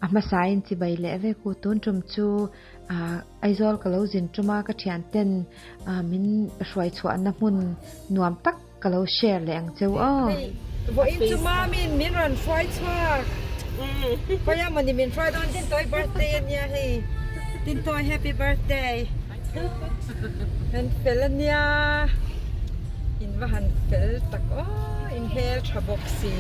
A hmasain chibai leh vek u. Tun tum chu Aizawl ka lo zin tum a, ka thian ten min hruai chhuahna hmun nuam tak ka lo share leh ang cheu aw. Vawiin chu Mamin min rawn hruai chhuak. Khawiah mawni min hruai dawn Tintawi birthday a nia hei. Tintawi happy birthday. Kan fel a nia. In va han fel tak aw, in hmel tha bawk si.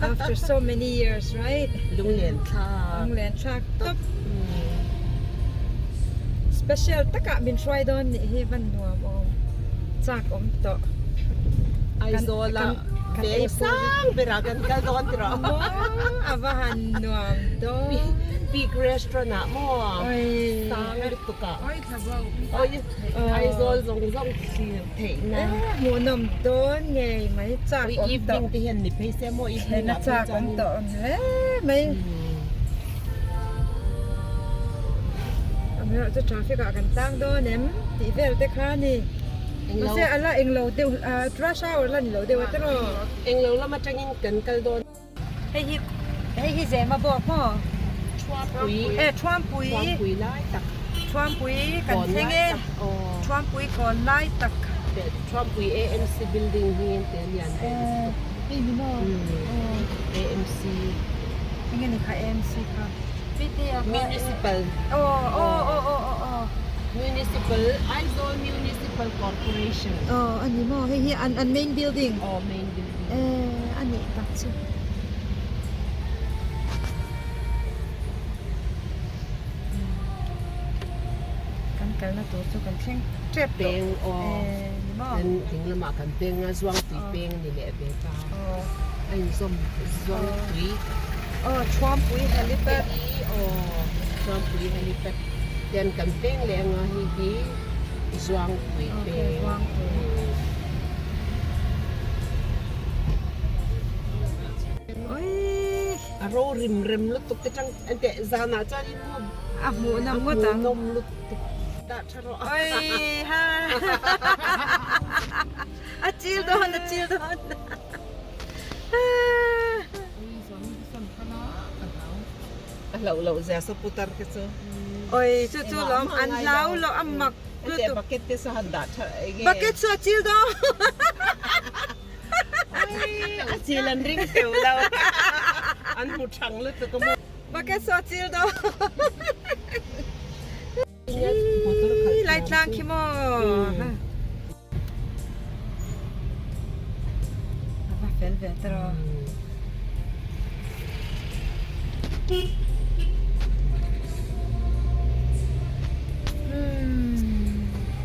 After so many years right. Lunglen thlak. Lunglen thlak tawp. Special takah min hruai dawn nih hi van nuam awm chak awm tawh. Aizawl a veng sang berah kan kal dawn tiraw. Maw a va han nuam dawn. Peak restaurant ah maw sang lutuk ah. Aizawl zawng zawng thlir theihna. Hmuhnawm dawn ngei mai chak awm tawh. Evening te hian ni phei se maw evening ah phei chak awm tawh hle mai. Amaherawhchu traffic ah kan tlang dawn em tih vel te kha a ni. Mahse a la englo deuh rush hour la ni lo deuh a tiraw. Englo lam atangin kan kal dawn. Hei hi hei hi zema bawk maw? Thuampui. E Thuampui. Thuampui lai tak. Thuampui kan thleng e. Thuampui kawn lai tak. Thuampui AMC building hi te lian ve lutuk. Hei ni maw? AMC. Enge ni kha AMC kha? Municipal. Aw aw aw aw aw aw. Municipal Aizawl Municipal Corporation. Aw a ni maw? Hei hi an an main building. Aw main building. Eh a nih tak chu. Kan kalna tur chu kan thleng tep tawh. Peng aw. Eh ni maw? Kan ding lamah kan peng a Zuangtui peng ni leh ve ta. Aw. A inzawm Zuangtui. Aw Thuampui helipad. Aw Thuampui helipad hian kan peng leh anga hei hi Zuangtui peng. A ro rim rem lutuk te tang teh zanah chuan in hmu a hmuh nawm ngawt ang. A hmuh nawm lutuk dah tha rawh. Oi ha a chil dawn a chil dawn. A hlauh loh zia saw putar te chu. Oi chu chu lawm an hlau lo a mak lutuk. Bucket te saw han dah tha enge. Bucket chu a chil dawn. Oi a chil an ring teuh lo. An hmu thang lutuk a maw. Bucket chu a chil dawn. Lai tlang khi maw. A va fel ve tawh.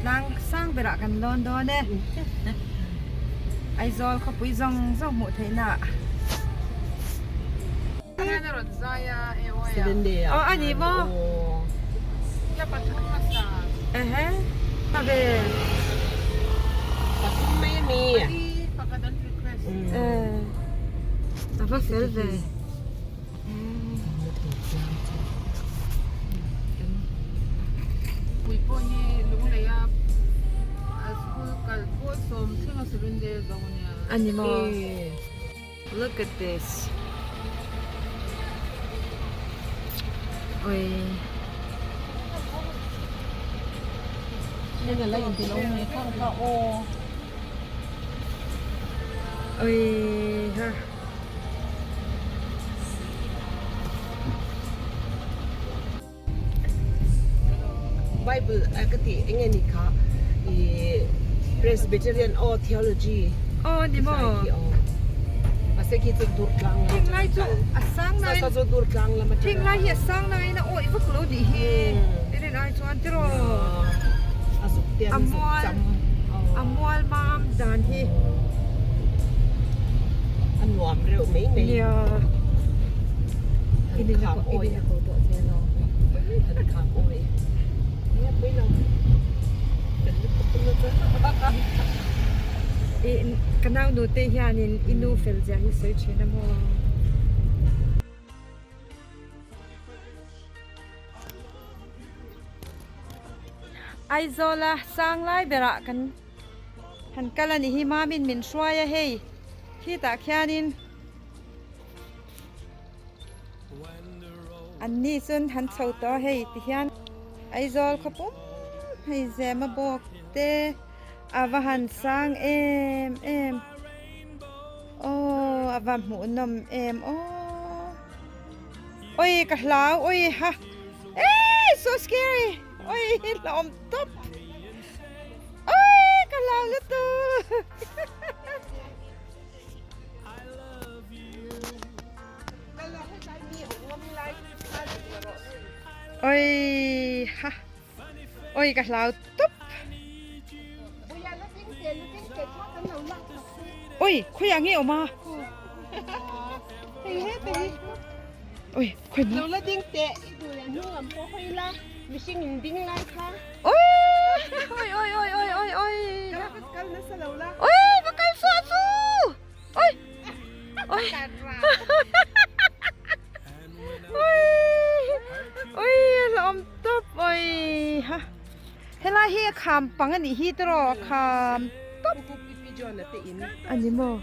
Tlang sang berah kan lawn dawn e. Aizawl khawpui zawng zawng hmuh theihna ah. Aw a ni maw? Ehe a ve. A va fel ve. A ni maw? Look at this. Oi. Oi ha. Bible a ka tih eng nge ni kha ih Presbyterian aw theology aw ni maw mahse khi chu dur tlang lam heng lai chu a sang lai sa chu dur tlang lam atang heng lai hi a sang lai in a awih vak lo nih hi eren ai chuan tiraw a zuk te an zuk cham a mual mam dan hi a nuam reuh mai mai nia. Ka nau nute hianin i nu fel zia hi sawi thin a maw? Aizawla sang lai berah kan han kal a nih hi mamin min hruai a hei khitah khianin. An ni chuan han chho tawh a hei tihian Aizawl khawpum hei zema bawk te a va han sang em em aw a va hmuhnawm em aw oi ka hlau oi ha eh so scary oi hlauhawm tawp oi ka hlau lutuk. Oi ha oi ka hlau tup oi khawi ah nge awm a oi khawi maw oi oi oi oi oi oi oi oi va kal suah chu Oi! Oi! Oi! Oi, la awm tawp oi ha. Helai hi a kham pang a nih hi tiraw a kham tawp. A ni maw?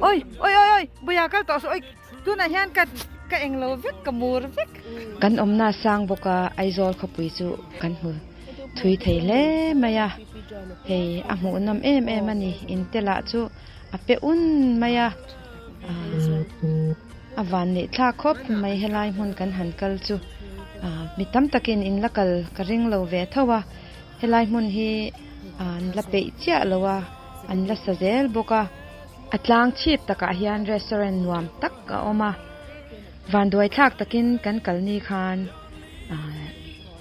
Oi, oi, oi, oi, buia kal tawh suh oi. Tunah hian ka ka englo vek ka mur vek. Kan awmna sang bawka Aizawl khawpui chu kan hmu thui thei hle mai a, hei a hmuhnawm em em a ni. Inte lah chu a pe un mai a, a van neih thlak khawp mai helai hmun kan han kal chu mi tam takin in la kal ka ring lo ve tho a, helai hmun hi an la peih chiah lo a, an la sa zel bawk a. A tlang chhip takah hian restaurant nuam tak a awm a, vanduai thlak takin kan kal ni khan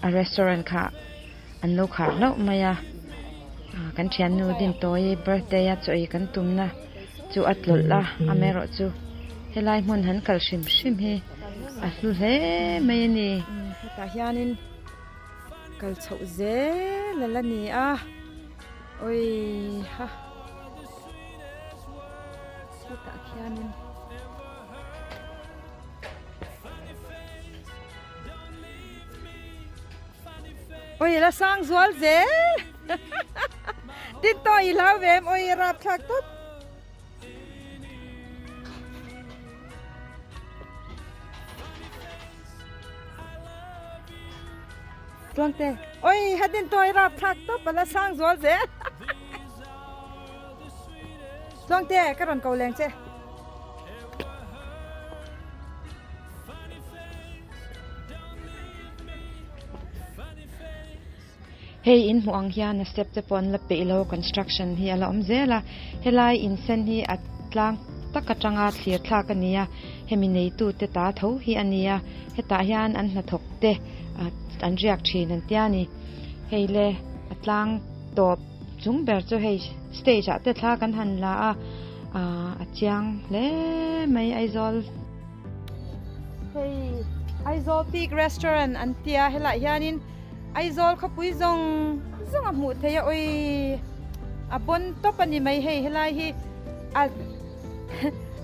a restaurant kha an lo khar hlauh mai a, kan thiannu Dintawi birthday a chaw ei kan tumna chu a tlawlh a, amaherawhchu helai hmun han kal hrim hrim hi a hlu hle mai a ni. Hetah hianin kal chhoh zel a la ni a, awiha. Chutah khianin Oi la sang zual zel Tin to i hlau ve em oi rap thlak tawp Chuangte oi hadin to i rap thlak tawp ala sang zual zel Tluangte ka rawn ko leng che. Hei in hmuh ang hian a step te pawh an la peih lo construction hi a la awm zel a helai in sen hi a tlang tak atanga thlir thlak a ni a hemi neitu te ta tho hi a ni a hetah hian an hnathawk te an riak thin an tia ni hei le a tlang tawp. Chung ber chu hei stage ah te thla kan han la a ah a chiang hle mai Aizawl. Hei Aizawl Peak Restaurant an tia helaiah hianin Aizawl khawpui zawng zawng a hmuh theih a awi a bawn tawp a ni mai hei helai hi a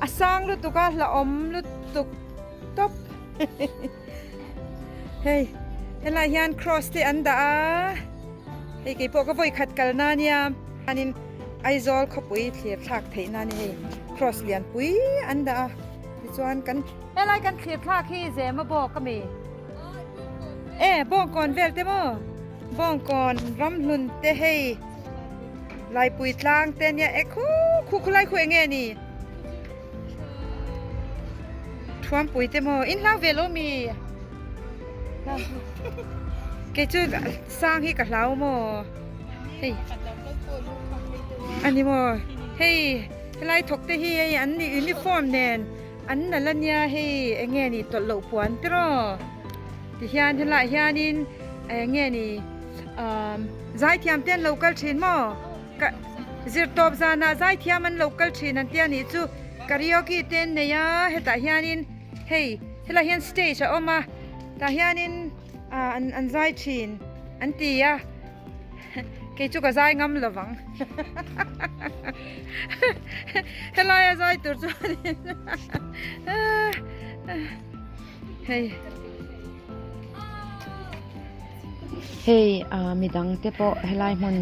a sang lutuk a hlauhawm lutuk tawp hei helaiah hian cross te an dah a hei keipawh ka vawi khat kalna ania chuanin Aizawl khawpui thlir thlak theih na a ni hei cross lianpui an dah a tichuan kan helai kan thlir thlak hi zema bawk a mi e bawngkawn vel te maw bawngkawn ramhlun te hei laipui tlang te ania e khu khu khulai khu eng nge ni. Thuampui te maw in hlau ve lo mi kei chu sang hi ka hlau maw hei ani maw hei helai thawk te hi hei an ni uniform nen an nalh ania hei eng nge ni tawlh loh puan te raw tihian helaiah hianin eng nge ni ah zaithiam te an lo kal thin maw. Ka zirtawp zanah zaithiam an lo kal thin an tia nih chu karaoke te an nei a hetah hianin hei helaiah hian stage a awm a tah hianin ah an an zai thin an ti a kei chu ka zai ngam lo vang helaia zai tur chuanin hei. Hei ah midang te pawh helai hmun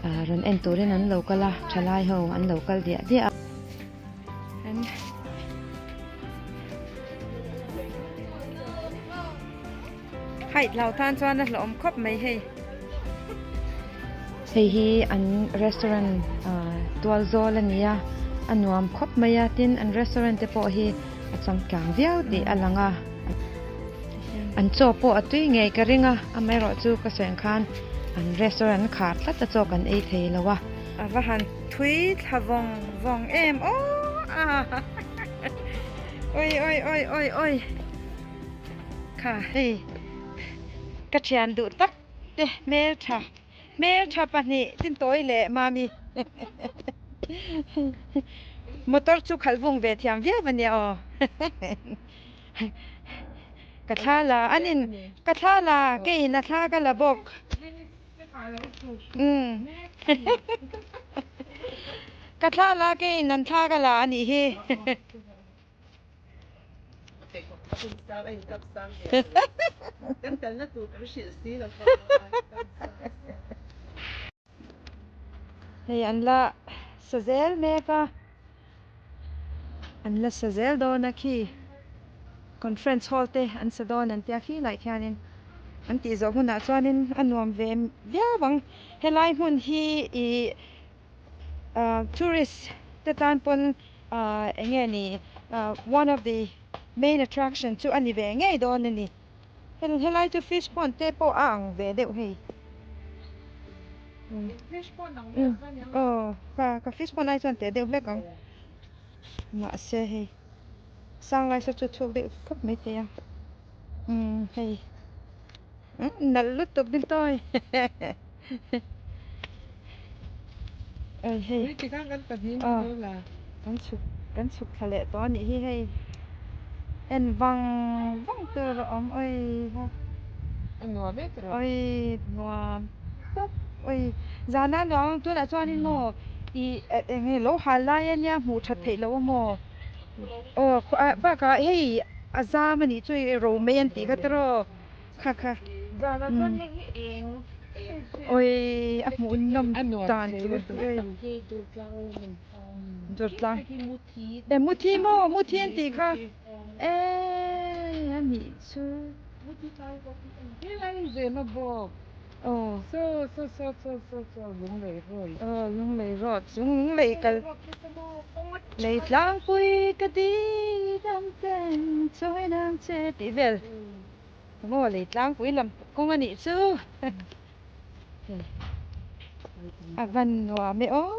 ah rawn en turin an lo kal a thalai ho an lo kal diah diah a. Height hlau tan chuan a hlawhawm khawp mai hei. Hei hi an restaurant tual zawl a ni a, a nuam khawp mai a, tin an restaurant te pawh hi a changkang viau tih a lang a. An chaw pawh a tui ngei ka ring a, amaherawhchu ka sawi ang khan an restaurant khar tlat a chaw kan ei thei lo a. A va han thui thla vawng vawng em aw a oi oi oi oi oi kha hei ka thian duh tak te hmeltha hmeltha pahnih tintawi leh mami motor chu khalh vung ve thiam viau a nia aw ka thla la anin ka thla la keiin a thla ka la bawk. Ka thla la keiin an thla ka la a nih hi. Hei an la sa zel mek a, an la sa zel dawn a khi. Conference hall te an sa dawn an tia khi lai khianin an tih zawh hunah chuanin a nuam ve viau ang. Helai hmun hi ih tourist te tan pawn eng nge ni one of the main attraction chu a ni ve ngei dawn a ni. Helai chu fish pond te pawh a ang ve deuh hei. Aw ka fish pond ai chuan teh deuh hlek ang mahse hei. Sanglai saw chu chhuk deuh khawp mai thei a umm hei umm nalh lutuk din tawi oi hei aw kan chhuk kan chhuk thla leh tawh a nih hi hei en vang vang tur a awm oi ha oi nuam tawp oi zana nuam ang tunah chuanin maw ih eng nge lo hal lai ania hmuh that theih loh a maw. Aw bakah hei a zam a nih chu hei ro mai an tih kha tiraw kha kha awi a hmuh nawm dan chu durtlang e muthi maw muthi an tih kha e a nih chu. Aw saw saw saw saw saw saw lunglei road aw lunglei road chu lunglei kal lei tlangpui ka ding dam ten chawi nang che tih vel maw lei tlangpui lam kawng a nih chu a van nuam e aw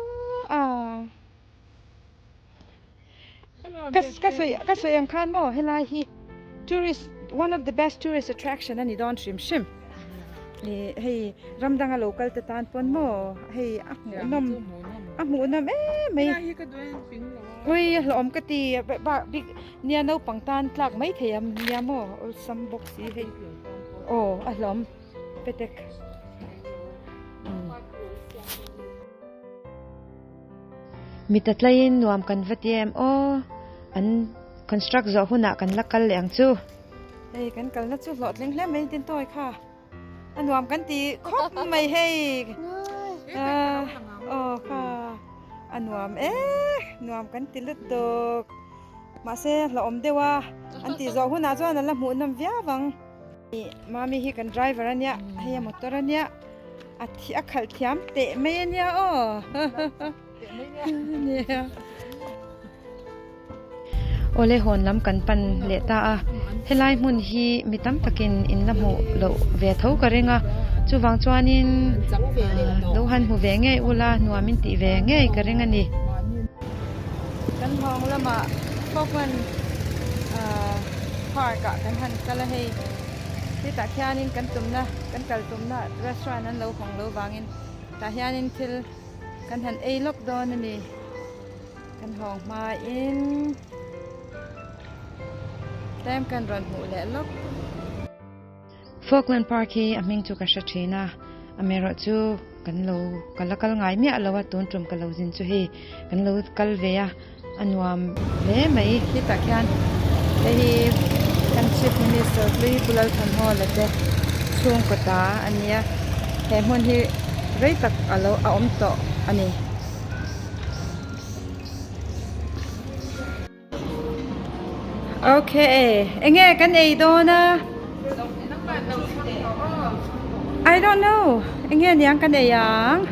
a ka ka sawi ka sawi ang khan maw helai hi tourist one of the best tourist attraction a ni dawn hrim hrim ih hei ram danga lo kal te tan pawn maw hei a hmuhnawm a hmuhnawm em mai ui a hlawhawm ka ti bik nia naupang tan tlak mai thei a nia maw awlsam bawk si hei aw a hlawhawm petek. Mit a tlaiin nuam kan va ti em aw, an construct zawh hunah kan la kal leh ang chu. Hei kan kalna chu hlawhtling hle mai tin tawi kha a nuam kan ti khawp mai hei aw kha a nuam e nuam kan ti lutuk mahse hlauhawm deuh a an tih zawh hunah chuan an la hmuh nawm viau ang. Mami hi kan driver a nia hei a motor a nia a thi a khalh thiam teh mai a nia aw nia. Awle hawn lam kan pan leh ta a helai hmun hi mi tam takin in la hmuh loh ve tho ka ring a chuvang chuanin lo han hmu ve ngei ula nuam in tih ve ngei ka ring a ni. Kan hawng lamah Falkland Park ah kan han kal a hei hetah khianin kan tumna kan kal tumna restaurant an lo hawng lo vangin tah hianin thil kan han ei lawk dawn a ni kan hawng hmain tlem kan rawn hmuh leh lawk. Falkland Park hi a hming chu ka hre thin a, amaherawh chu kan lo ka la kal ngai miah lo a, tun tum ka lo zin chu hei kan lo kal ve a, a nuam hle mai. Hetah khian hei hi kan Chief Minister hlui Pu Lalthanhawla te chhungkaw ta a nia, he hmun hi rei tak a lo a awm tawh a ni. Ok, enge kan ei dawn a? I don't know enge niang ka nei ang.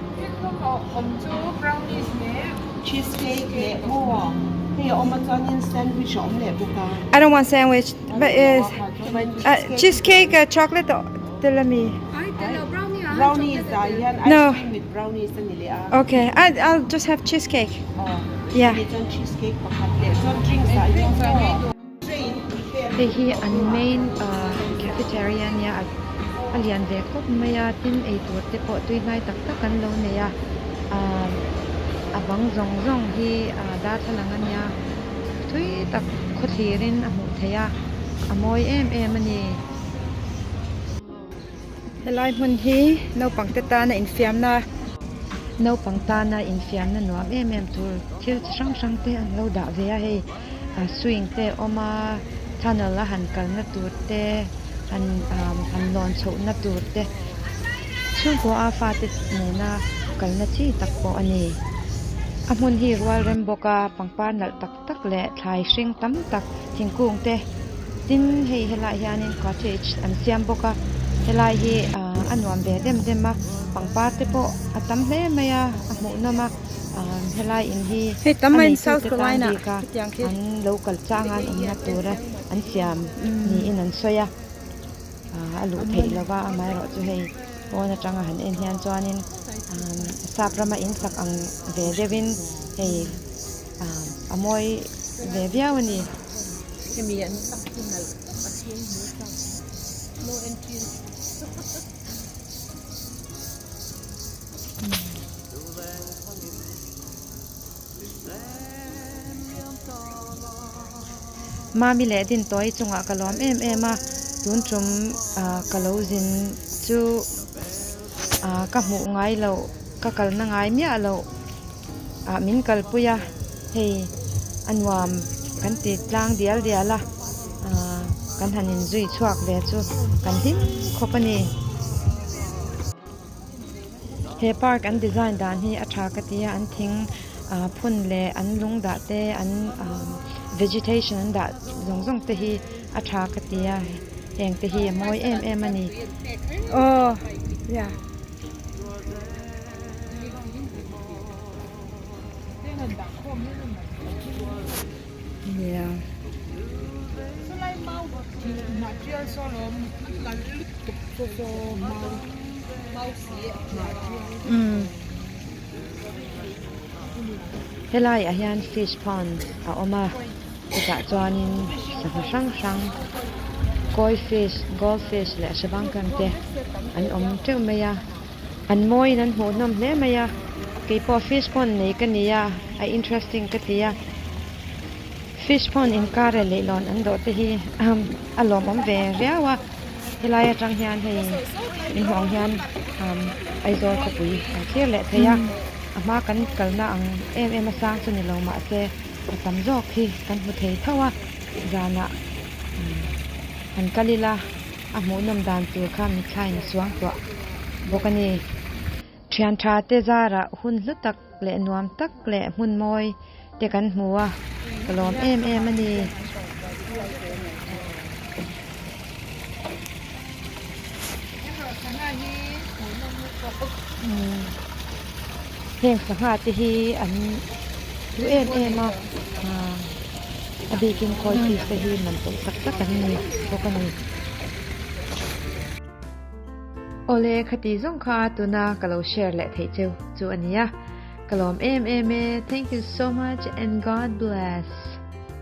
Awm chu brownies leh cheesecake leh maw hei a awm a chuanin sandwich a awm leh bawk a. I don't want sandwich but is cheesecake chocolate tel ami. Brownies ah hian ice cream with brownies a ni leh a. Okay I I'll just have cheesecake. Yeah. Chuan cheesecake pakhat leh chuan drinks ah hian maw. Hei hi an main cafeteria ania a lian ve khawp mai a tin eitur te pawh tui hnai tak tak an lo nei a ahh a bang zawng zawng hi darthlalang ania thui tak khawthlir in a hmuh theih a a mawi em em a ni. Helai hmun hi naupang te tana infiamna. Naupang tana infiamna nuam em em tur thil chi hrang hrang te an lo dah ve a hei swing te a awm a tunnel a han kalna tur te han han lawn chhohna tur te chhungkua a fate nena kalna chi tak pawh a ni. A hmun hi rual rem bawk a pangpar nalh tak tak leh thlai hring tam tak thingkung te tin hei helaiah hianin cottage an siam bawk a helai hi ahh a nuam ve dem dem a pangpar te pawh a tam hle mai a a hmuhnawm a ahh helai in hi Hei tam a mai in neitu South te tan Carolina bik a hetiang khi an lo kal changa an awmna tura an siam niin an sawi a ahh a luh theih lova amaherawhchu hei pawn atanga han en hian chuanin ahh sap rama in sak ang ve deuhin hei. A mawi ve viau a ni. Hemi an sak hi nalh tak a chhing hmu chak. No entry. Mami leh Dintawi chungah ka lawm em em a, tun tum ka lo zin chu ka hmuh ngai loh, ka kalna ngai miah loh. ah min kalpui a hei a nuam kan ti tlang dial dial a ah kan han inzui chhuak ve chu kan hlim khawp a ni. He park an design dan hi a tha ka ti a an thing ah phun leh an lung dah te an ah vegetation an dah zawng zawng te hi a tha ka ti a heng te hi a mawi em em a ni. Aw yeah. Helai ah hian fish pond a awm a chutah chuanin sangha hrang hrang koi fish gold fish leh hre te an awm teuh mai a. An mawiin an hmuhnawm hle mai a, keipawh fish pond nei ka ni a, a interesting ka ti a. Fish pond inkar leh leihlawn an dawh te hi a lawmawm ve riau a, helai atang hian hei min hmuh ang hian Aizawl khawpui kan thlir leh thei a, a hma kan kalna ang em em a sang chu ni lo mahse a tam zawk hi kan hmu thei tho a, zanah han kal ila. A hmuhnawm dan tur kha mithlain a suang tuah bawk a ni. Thian tha te zarah hun hlu tak leh nuam tak leh hmun mawi te kan hmu a, ka lawm em em a ni. Heng sangha te hi an hlu em em a, a bikin khawi fish te hi man tawh tak tak an ni bawk a ni. Awle khati zawng kha tuna ka lo share leh theih cheu chu a nia, ka lawm em em e, thank you so much and God bless.